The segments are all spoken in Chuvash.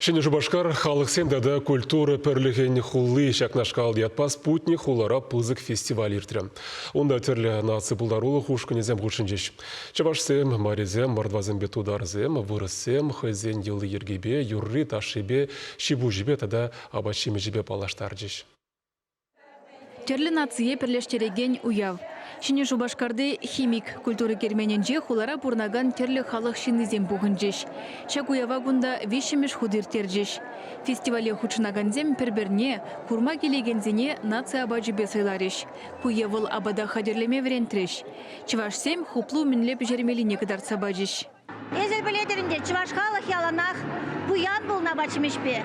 Ҫӗнӗ Шупашкар халӑхсен тата культура пӗрлӗхӗн хули ҫакнашкал ятпа «Спутник» хулара пысӑк фестиваль иртрӗ. Унта тӗрлӗ наци пултарулӑх ушкӑнӗсем хутшӑнчӗҫ. Чӑвашсем, марисем, мордвасемпе тутарсем, вырӑссем хӑйсен йӑли-йӗркипе, юрри-ташшипе, ҫи-пуҫӗпе тата апат-ҫимӗҫӗпе паллаштарчӗҫ. Тӗрлӗ нацие пӗрлештерекен уяв. Ҫӗнӗ Шупашкарти Химик культура керменӗнче хулара пурӑнакан тӗрлӗ халӑх ҫыннисем пухӑнчӗҫ. Ҫак уява кунта виҫҫӗмӗш хут ирттерчӗҫ. Фестивале хутшӑнакансем пӗр-пӗрне, курма килекенсене наци апачӗпе сӑйларӗҫ. Ку е вӑл апата хатӗрлеме вӗрентрӗҫ. Чӑвашсем хуплу мӗнле пӗҫермеллине кӑтартса пачӗҫ. Эсир пӗлетӗр ӗнтӗ, чӑваш халӑх яланах пуян пулнӑ апат-ҫимӗҫпе.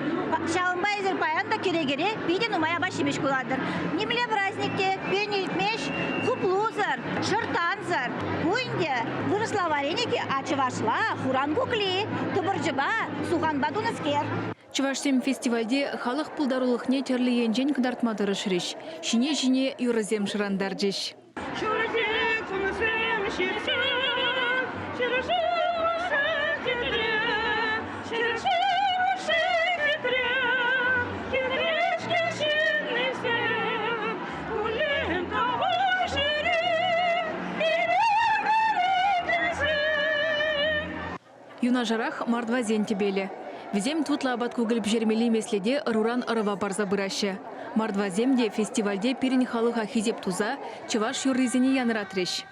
Ҫавӑнпа эсир паян та кӗрекере питӗ нумай апат-ҫимӗҫ куратӑр. Нимле праздник те пирӗн иртмест хуплусӑр, шӑртансӑр. Ку ӗнтӗ вырӑсла вареники, а чӑвашла хуран кукли, тӑпӑрчӑпа, суханпа тунӑскер. Чӑвашсем фестивальте халӑх пултарулӑхне тӗрлӗ енчен кӑтартма тӑрӑшрӗҫ, ҫине-ҫине юрӑсем шӑрантарчӗҫ. Ҫурхи кунсем ҫитсен, ҫӗршыв хитре, ҫӗршыв хитре, хитре-ҫке ҫыннисем, куллен тавӑҫӑри илем-кӗрекесем. Юнашарах мордвасен тӗпелӗ. Вӗсем тутлӑ апат кукӑль пӗҫермелли меслете ӑруран ӑрӑва парса пыраҫҫӗ. Мордвасем те фестивальте пирӗн халӑха хисеп туса чӑваш юррисене янратрӗҫ.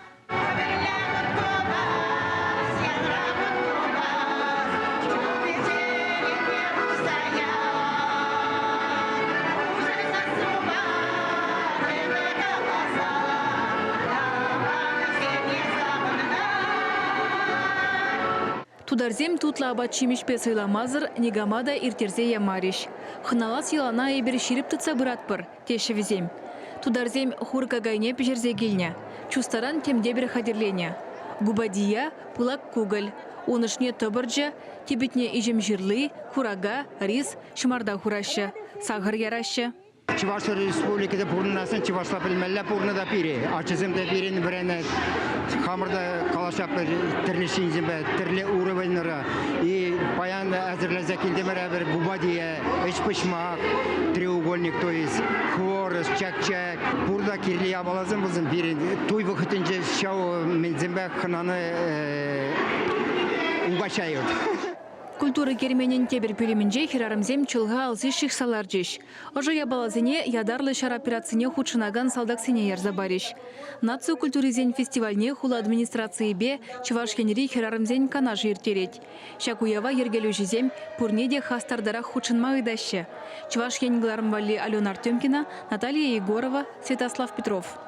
Тутарсем тутлӑ апат-ҫимӗҫпе сӑйламасӑр никама та ирттерсе ямарӗҫ. Хӑналас йӑлана эпир ҫирӗп тытса пыратпӑр, теҫҫӗ вӗсем. Тутарсем хур какайне пӗҫерсе килнӗ, чустаран темтепӗр хатӗрленӗ. Губадия, пылак кукӑль, ун ӑшне тӑпӑрчӑ, типӗтнӗ иҫӗм ҫырли, курага, рис, ҫӑмарта хураҫҫӗ, сахӑр яраҫҫӗ. Чӑваш Республикинче пурӑнасен чӑвашла пӗлмелле пурнӑ та пире. Ачасем те пирӗн вӗренет. Хамӑр та калаҫатпӑр тӗрлӗ ҫынсемпе, тӗрлӗ уровеньра. И паян әзерләнсә килтӗмӗр пӗр губадие, ӗҫ-пӑҫмак, треугольник, то есть хворост, чак-чак. Пур та кирлӗ япаласем пулсан пирӗн туй вӑхӑтӗнче ҫав мӗнсемпе хӑнана угощают. Культура керменӗн тепӗр пӳлӗмӗнче хӗрарӑмсем чӑлха-алсиш ҫыхса ларчӗҫ. Ӑшӑ япаласене ятарлӑ ҫар операцине хутшӑнакан салтаксене ярса парӗҫ. Наци культурисен фестивальне хула администрацийӗпе Чӑваш Енри хӗрарӑмсен канашӗ ирттерет. Ҫак уява йӗркелӳҫӗсем пурне те хастартарах хутшӑнма ыйтаҫҫӗ. Чӑваш Ен кӑларӑм валли Алена Артемкина, Наталья Егорова, Святослав Петров.